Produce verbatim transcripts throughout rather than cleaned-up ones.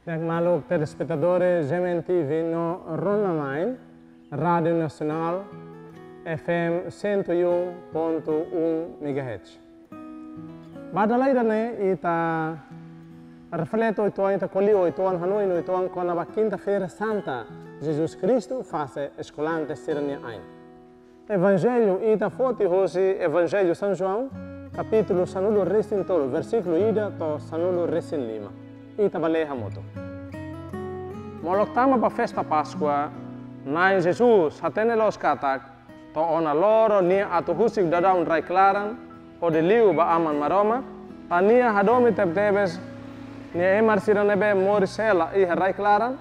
Di'ak maluk telespetadór G M N T V no rona-na'in, Rádiu Nasionál, F M cento e um ponto um megahertz. Ba dala ida-ne'e ita reflete uitoan, ita ko'alia uitoan, hanoin uitoan kona-ba Kinta-feira Santa, Jesus Kristu fase eskolante sira-nia ain. Evanjellu ita foti hosi Evanjellu São João, kapítulu sanulu-resin-tolu, versíkulu ida to'o sanulu-resin-lima. Ita bá lee hamutuk. Molok tama ba festa Páskua, Na'i Jesus hatene loos katak, to'o ona loron nia atu husik daudaun rai-klaran, hodi liu ba Aman Maromak, tan nia hadomi tebetebes nia ema sira ne'ebé moris hela iha rai-klaran,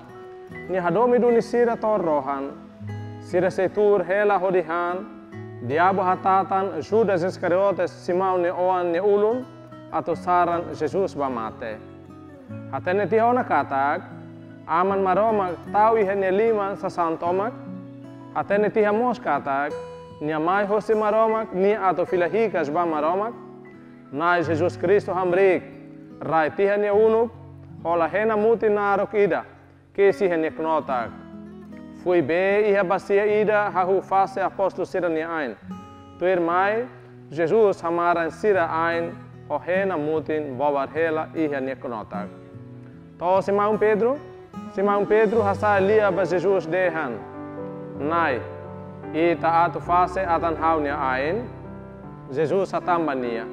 nia hadomi duni sira to'o rohan. Sira sei tuur hela hodi han, diabu hatatan Judas Iskariotes, Simão nia oan nia ulun, atu saran Jesus ba mate. Hatene tiha ona katak, Aman Maromak tau iha nia liman sasán tomak. Hatene tiha mós katak, nia mai hosi Maromak, nia atu fila hikas ba Maromak. Na'i Jesus Kristu hamriik, rai tiha nia unuk, hola hena mutin naruk ida, kesi iha nia knotak. Fui bee iha basia ida hahú fase apóstolu sira-nia ain. Tuirmai, Jesus hamaran sira ain ho hena mutin bobar hela iha nia knotak. To'o Simão Pedro, Simão Pedro hasa'e lia ba Jesus dehan: Na'i, ita atu fase atan ha'u-nia ain? Jesus hatán ba nia: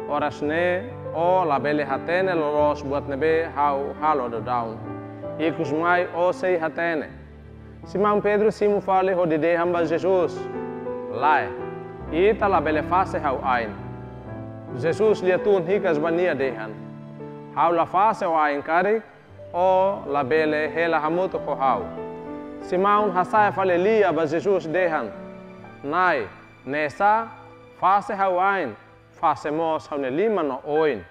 Oras ne'e, ó labele hatene loloos buat ne'ebé ha'u halo daudaun. Ikusmai ó sei hatene. Simão Pedro simu fali hodi dehan ba Jesus: Lae, ita labele fase ha'u ain. Jesus lia-tun hikas ba nia dehan: Ha'u la fase ó ain karik, ó labele hela hamutuk ho ha'u. Simão hasa'e fali lia ba Jesus dehan: Na'i, ne'e sá, fase ha'u ain, fase mós ha'u-nia liman no oin.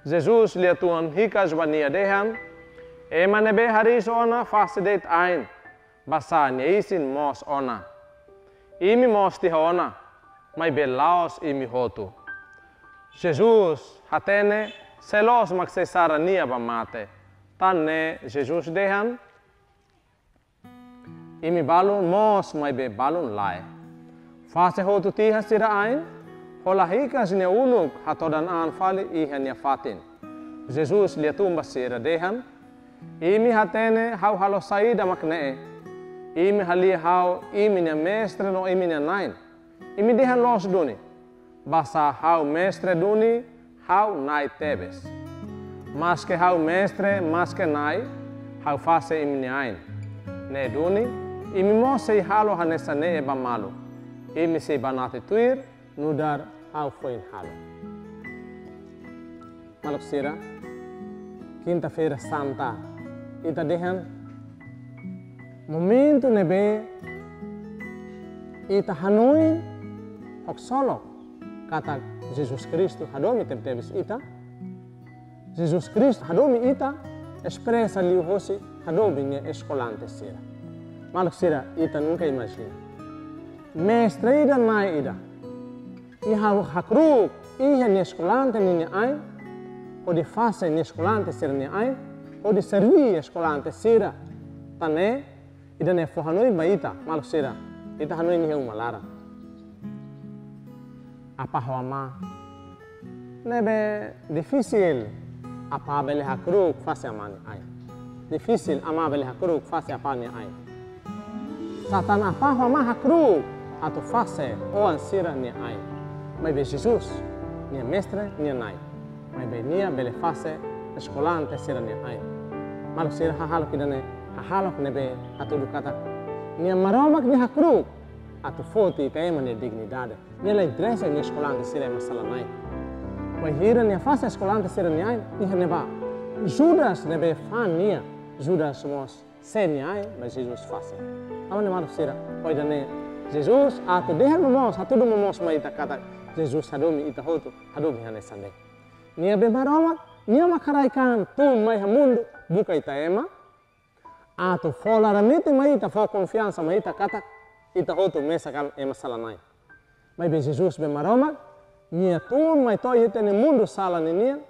Jesus lia-tun hikas ba nia dehan: Ema ne'ebé hariis ona fase de'it ain, basá nia isin moos ona. Imi moos tiha ona, maibé la'ós imi hotu. Jesus hatene sé loos mak sei saran nia ba mate. Tan ne'e Jesus dehan: Imi balun moos maibé balun lae. Fase hotu tiha sira ain, hola hikas nia unuk hatodan an fali iha nia fatin. Jesus lia-tun ba sira dehan: Imi hatene ha'u halo saida mak ne'e. Imi halia ha'u imi-nia Mestre no imi-nia Na'i. Imi dehan loos duni, basá ha'u Mestre duni, ha'u Na'i tebes. Maske ha'u Mestre, maske Na'i, ha'u fase imi-nia ain. Ne'e duni, imi mós sei halo hanesan ne'e ba malu. Imi sei banati tuir, nu'udar ha'u foin halo. Maluk sira, Kinta-feira Santa, ita dehan momentu ne'ebé ita hanoin ho ksolok katak Jesus Kristu hadomi tebetebes ita. Jesus Kristu hadomi ita, espresa liuhosi hadomi nia eskolante sira. Maluk sira, ita nunka imajina, Mestre ida, Na'i ida, nia halo hakru'uk iha nia eskolante ninia ain, hodi fase nia eskolante sira-nia ain, hodi serví eskolante sira. Tan ne'e, ida-ne'e fó hanoin ba ita, maluk sira, ita hanoin iha uma laran. Apá ho amá, ne'ebé difisil apá bele hakru'uk fase amá nia ain. Difisil amá bele hakru'uk fase apá nia ain. Sá tan apá ho amá hakru'uk atu fase oan sira-nia ain. Maibé Jesus, nia Mestre, nia Na'i. Maibé nia bele fase eskolante sira-nia ain. Maluk sira, hahalok ida-ne'e, hahalok ne'ebé hatudu katak nia Maromak nia hakru'uk atu foti ita ema nia dignidade. Nia la interesa nia eskolante sira ema sala-na'in. Bainhira nia fase eskolante sira-nia ain, iha ne'ebá Judas ne'ebé fa'an nia, Judas mós sé nia ain ba Jesus fase. Tanba ne'e maluk sira, ho ida-ne'e Jesus atu dehan momoos, hatudu momoos mai ita katak Jesus hadomi ita hotu, hadomi hanesan de'it. Nia be Maromak, nia mak haraik-an tun mai iha mundu buka ita ema, atu fó laran-metin mai ita, fó konfiansa mai ita katak ita hotu mesak an ema sala-na'in. Maibé Jesus be Maromak, nia tun mai to'o iha ita-nia mundu sala ninian,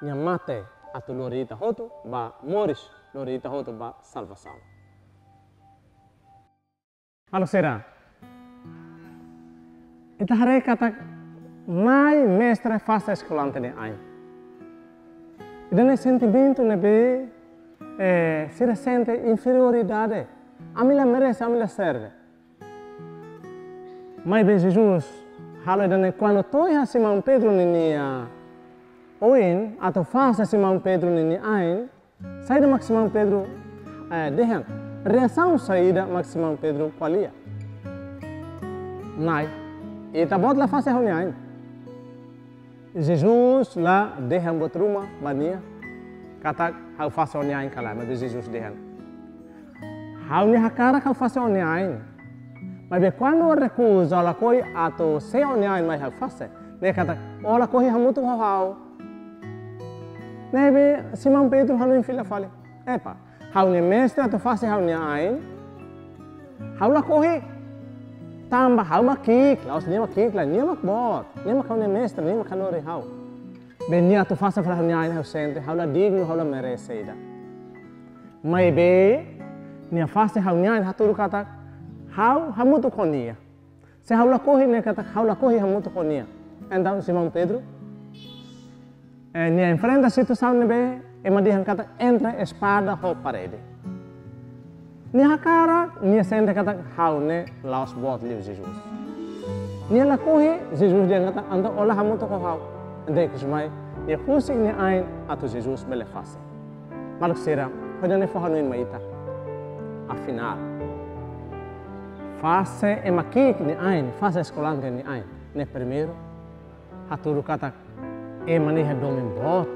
nia mate atu lori ita hotu ba moris, lori ita hotu ba salvasaun. Maluk sira, ita haree katak Na'i, Mestre fase eskolante nia ain. Ida-ne'e sentimentu ne'ebé, eh, sira sente inferioridade. Ami la merese, ami la serve. Maibé Jesus halo ida-ne'e kuandu to'o iha Simão Pedro ninia oin, atu fase Simão Pedro ninia ain, saida mak Simão Pedro, eh, dehan? Reasaun saida mak Simão Pedro ko'alia? Na'i, Ita-Boot la fase ha'u-nia ain. Jesus la dehan buat ruma ba nia katak ha'u fase ó-nia ain ka lae, maibé Jesus dehan: Ha'u-nia hakarak ha'u fase ó-nia ain. Maibé kuandu ó rekuza, ó lakohi atu sei ó-nia ain mai ha'u fase, ne'e katak ó lakohi hamutuk ho ha'u. Ne'ebé Simão Pedro hanoin fila fali: Epa, ha'u-nia Mestre atu fase ha'u-nia ain, ha'u lakohi. Tanba ha'u mak ki'ik, la'ós nia mak ki'ik, la nia mak boot, nia mak ha'u-nia Mestre, nia mak hanorin ha'u. Be nia atu fase fali ha'u-nia ain, ha'u sente ha'u la dignu, ha'u la merese ida. Maibé nia fase ha'u-nia ain hatudu katak ha'u hamutuk ho nia. Se ha'u lakohi, ne'e katak ha'u lakohi hamutuk ho nia. Entaun Simão Pedro, eh, nia enfrenta situasaun ne'ebé ema dehan katak entre espada ho parede. Nia hakarak, nia sente katak ha'u ne'e la'ós boot liu Jesus. Nia lakohi, Jesus dehan katak entaun ó la hamutuk ho ha'u. Entaun ikus mai nia husik nia ain atu Jesus bele fase. Maluk sira, hodi ne'e fó hanoin mai ita. Afinál, fase ema ki'ik nia ain, fase eskolante nia ain, ne'e primeiru hatudu katak ema ne'e iha domin boot.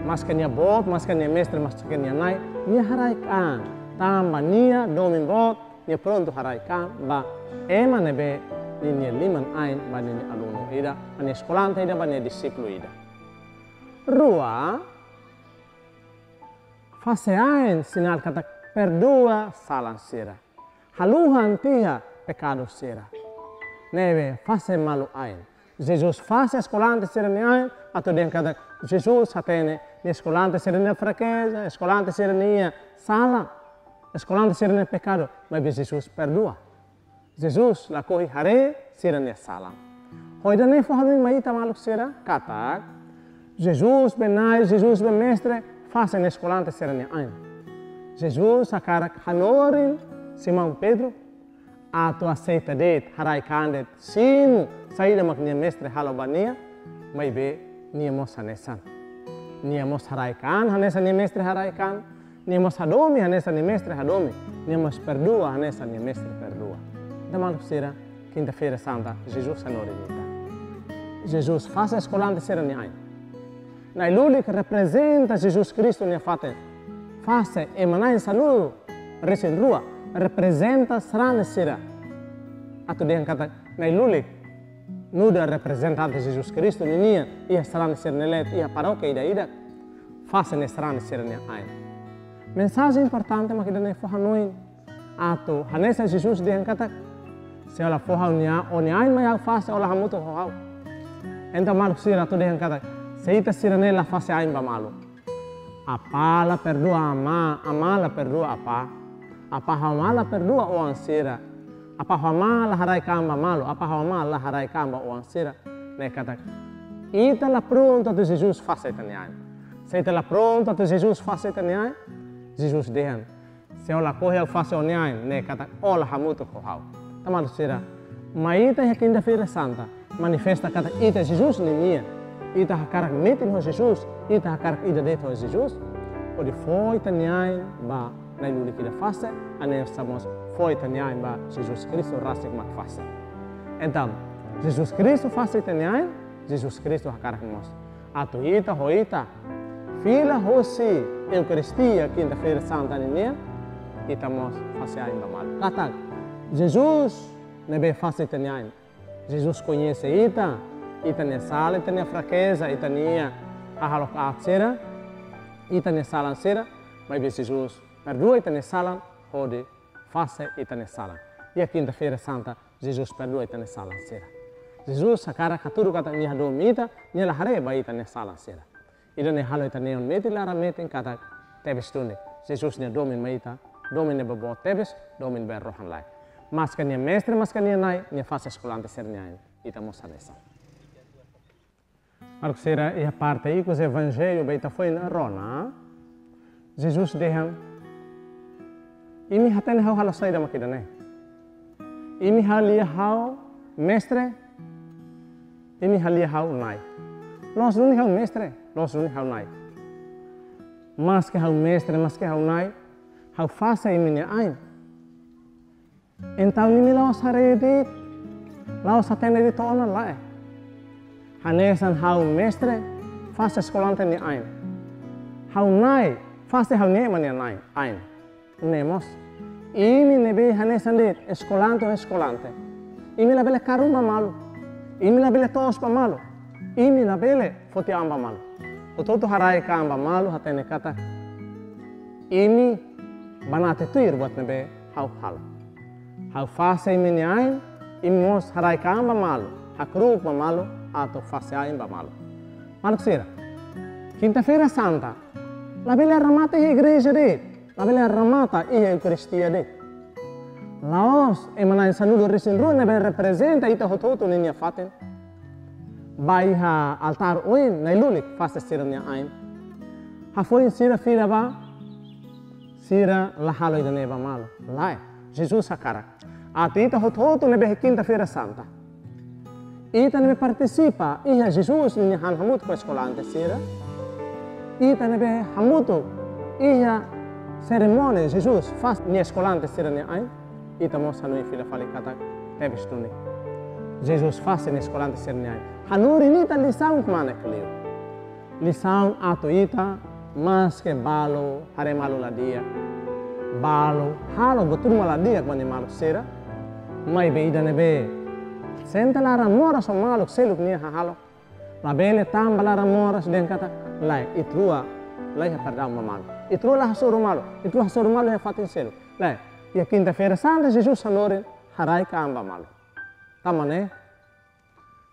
Maske nia boot, maske nia Mestre, maske nia Na'i, nia haraik an. Tanba nia domin boot, nia prontu haraik an ba ema ne'ebé ninia liman ain, ba ninia alunu ida, ba nia eskolante ida, ba nia dixípulu ida. Rua, fase ain sinál katak perdua salan sira, haluhan tiha pekadu sira. Ne'ebé fase malu ain. Jesus fase eskolante sira-nia ain atu dehan katak Jesus hatene nia eskolante sira-nia frakeza, eskolante sira-nia sala, eskolante sira-nia pekadu, maibé Jesus perdua. Jesus lakohi haree sira-nia salan. Ho ida-ne'e fó hanoin mai ita, maluk sira, katak Jesus be Na'i, Jesus be Mestre fase nia eskolante sira-nia ain. Jesus hakarak hanorin Simão Pedro atu aseita de'it, haraik an de'it, simu saida mak nia Mestre halo ba nia, maibé nia mós hanesan. Nia mós haraik an hanesan nia Mestre haraik an, nia mós hadomi hanesan nia Mestre hadomi, nia mós perdua hanesan nia Mestre perdua. Entaun, maluk sira, Kinta-feira Santa, Jesus hanorin ita. Jesus fase eskolante sira-nia ain. Na'i-lulik reprezenta Jesus Kristu nia fatin. Fase ema na'in sanulu-resin-rua reprezenta sarani sira. Atu dehan katak na'i-lulik nu'udar reprezentante Jesus Kristu ninian iha sarani sira-nia leet, iha parókia ida-idak, fase nia sarani sira-nia ain. Mensajen importante mak ida-ne'e fó hanoin atu hanesan Jesus dehan katak: Se ó la fó ha'u-nia, ó-nia ain mai ha'u fase, ó la hamutuk ho ha'u. Entaun, maluk sira, atu dehan katak se ita sira-ne'e la fase ain ba malu, apá la perdua amá, amá la perdua apá, apá ho amá la perdua oan sira, apá ho amá la haraik an ba malu, apá ho amá la haraik an ba oan sira, ne'e katak ita la prontu atu Jesus fase ita-nia ain. Se ita la prontu atu Jesus fase ita-nia ain, Jesus dehan: Se ó lakohi ha'u fase ó-nia ain, ne'e katak ó la hamutuk ho ha'u. Entaun, maluk sira, mai ita iha Kinta-feira Santa manifesta katak ita Jesus ninian, ita hakarak metin ho Jesus, ita hakarak ida de'it ho Jesus, hodi fó ita-nia ain ba na'i-lulik ida fase, hanesan mós fó ita-nia ain ba Jesus Kristu rasik mak fase. Entaun, Jesus Kristu fase ita-nia ain, Jesus Kristu hakarak mós atu ita ho ita fila hosi Eukaristia Kinta-feira Santa ninian, ita mós fase ain ba malu. Katak Jesus ne'ebé fase ita-nia ain. Jesus koñese ita, ita-nia sala, ita-nia frakeza, ita-nia hahalok aat sira, ita-nia salan sira, maibé Jesus perdua ita-nia salan hodi fase ita-nia salan. Iha Kinta-feira Santa, Jesus perdua ita-nia salan sira. Jesus hakarak hatudu katak nia hadomi ita, nia la haree ba ita-nia salan sira. Ida-ne'e halo ita neon metin laran metin katak tebes duni. Jesus nia domin mai ita, domin ne'ebé boot tebes, domin be rohan-laek. Maske nia mestre, maske nia na'i, nia fase eskolante sira-nia ain. Ita mós hanesan. Maluk sira, iha parte ikus Evanjellu be ita foin rona, Jesus dehan: Imi hatene ha'u halo saida mak ida-ne'e? Imi halia ha'u mestre, imi halia ha'u na'i. Loos duni ha'u mestre, loos duni ha'u na'i. Maske ha'u mestre, maske ha'u na'i, ha'u fase imi-nia ain. Entaun imi la'ós haree de'it, la'ós hatene de'it ona, lae. Hanesan ha'u mestre fase eskolante nia ain, ha'u na'i fase ha'u-nia ema nia na'i, ain. Nune'e mós, imi ne'ebé hanesan de'it eskolante ho eskolante, imi labele karun ba malu, imi labele toos ba malu, imi labele foti an ba malu. Hotu-hotu haraik an ba malu, hatene katak imi banati tuir buat ne'ebé ha'u halo. Ha'u fase imi-nia ain, imi mós haraik an ba malu, hakru'uk ba malu, atu fase ain ba malu. Maluk sira, Kinta-feira Santa labele remata iha igreja de'it, labele remata iha Eukaristia de'it. La'ós ema na'in sanulu-resin-rua ne'ebé reprezenta ita hotu-hotu ninia fatin bá iha altár oin, na'i-lulik fase sira-nia ain. Hafoin sira fila bá, sira la halo ida-ne'e ba malu. Lae, Jesus hakarak atu ita hotu-hotu ne'ebé iha Kinta-feira Santa, ita ne'ebé partisipa iha Jesus ninia han hamutuk ho eskolante sira, ita ne'ebé hamutuk iha serimónia Jesus fase nia eskolante sira-nia ain, ita mós hanoin fila fali katak tebes duni. Jesus fase nia eskolante sira-nia ain. Hanorin ita lisaun kmanek liu. Lisaun atu ita, maske balu haree malu la di'ak, balu halo buat ruma la di'ak ba nia maluk sira, maibé ida ne'ebé sente laran moras ho maluk seluk nia hahalok, labele tama ba laran moras dehan katak, lae, ita rua la iha perdaun ba malu, ita rua la hasoru malu, ita rua hasoru malu iha fatin seluk. Lae, iha Kinta-feira Santa Jesus hanorin haraik an ba malu. Tanba ne'e,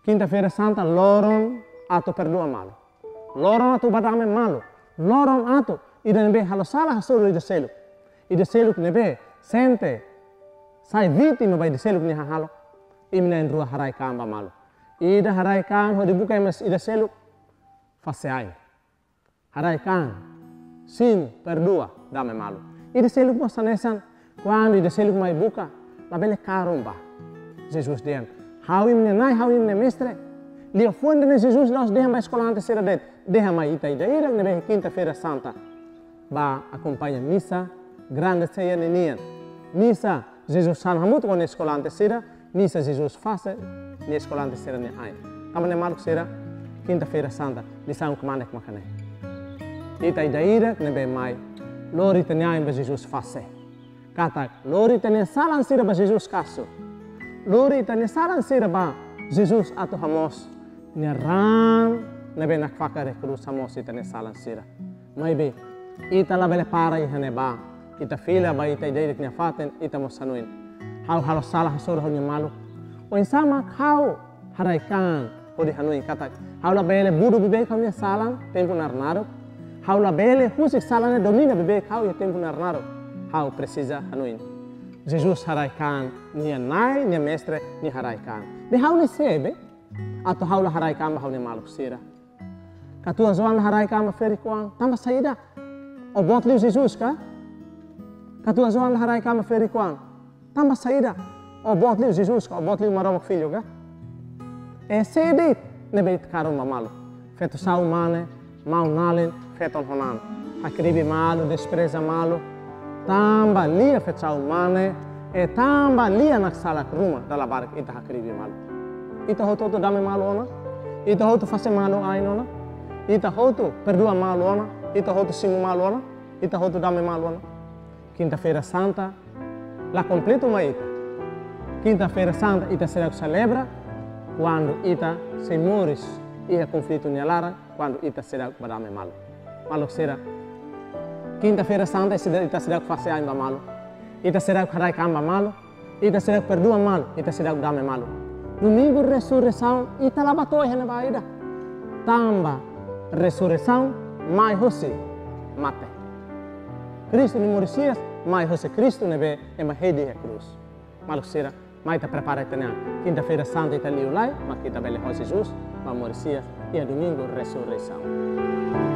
Kinta-feira Santa loron atu perdua malu. Loron atu bá dame malu. Loron atu ida ne'ebé halo sala hasoru ida seluk, ida seluk ne'ebé sente sai vítima ba ida seluk nia hahalok, imi na'in-rua haraik an ba malu. Ida haraik an hodi buka ema ida seluk, fase ain. Haraik an, simu, perdua, dame malu. Ida seluk mós hanesan, kuandu ida seluk mai buka, labele karun bá. Jesus dehan, ha'u imi-nia na'i, ha'u imi-nia mestre. Liafuan ida-ne'e Jesus la'ós dehan ba eskolante sira de'it, dehan mai ita ida-idak ne'ebé iha Kinta-feira Santa bá akompaña misa Grande Ceia ninian. Misa Jesus han hamutuk ho nia eskolante sira, misa Jesus fase nia eskolante sira-nia ain. Tanba ne'e maluk sira, Kinta-feira Santa, lisaun kmanek maka ne'e. Ita ida-idak ne'ebé mai, lori ita-nia ain ba Jesus fase. Katak, lori ita-nia salan sira ba Jesus kasu. Lori ita-nia salan sira ba Jesus atu hamoos nia raan ne'ebé nakfakar iha krús hamoos ita-nia salan sira. Maibé, ita labele para iha ne'ebá. Ita fila ba ita ida-idak nia fatin, ita mós hanoin. Ha'u halo sala hasoru ha'u-nia maluk. Oinsá mak ha'u haraik an hodi hanoin katak, ha'u labele budu beibeik ha'u-nia salan tempu naruk-naruk. Ha'u labele husik salan ne'e domina beibeik ha'u iha tempu naruk-naruk. Ha'u presiza hanoin. Jesus haraik an, nia na'i, nia mestre, nia haraik an. Be ha'u ne'e sé be atu ha'u la haraik an ba ha'u-nia maluk sira? Katuas João la haraik an ba ferik-oan, tanba saida? Ó boot liu Jesus ka? Katuas João la haraik an ba ferik-oan, tanba saida? Ó boot liu Jesus ka? Ó boot liu Maromak Filho ka? E sé de'it ne'ebé ita karun ba malu? Feto sa'e mane, maun-alin, feton-honan. Hakribi malu, despreza malu. Tanba lia feto sa'e mane, e tanba lia naksalak ruma dala barak ita hakribi malu. Ita hotu-hotu dame malu ona? Ita hotu fase malu ain ona? Ita hotu perdua malu ona? Ita hotu simu malu ona? Ita hotu dame malu ona? Kinta-feira Santa la kompletu mai ita. Kinta-feira Santa ita seidauk selebra kuandu ita sei moris iha konflitu nia laran, kuandu ita seidauk bá dame malu. Maluk sira, Kinta-feira Santa ita seidauk fase ain ba malu. Ita seidauk haraik an ba malu. Ita seidauk perdua malu, ita seidauk dame malu. Domingu Resureisaun, ita la bá to'o iha ne'ebá ida. Tanba Resurreisaun mai hosi mate. Kristu nia moris hi'as mai hosi Kristu ne'ebé ema hedi iha krús. Maluk sira, mai ita prepara ita-nia an. Kinta-feira Santa ita liu lai, mak ita bele ho Jesus ba moris hi'as iha Domingu Resurreisaun.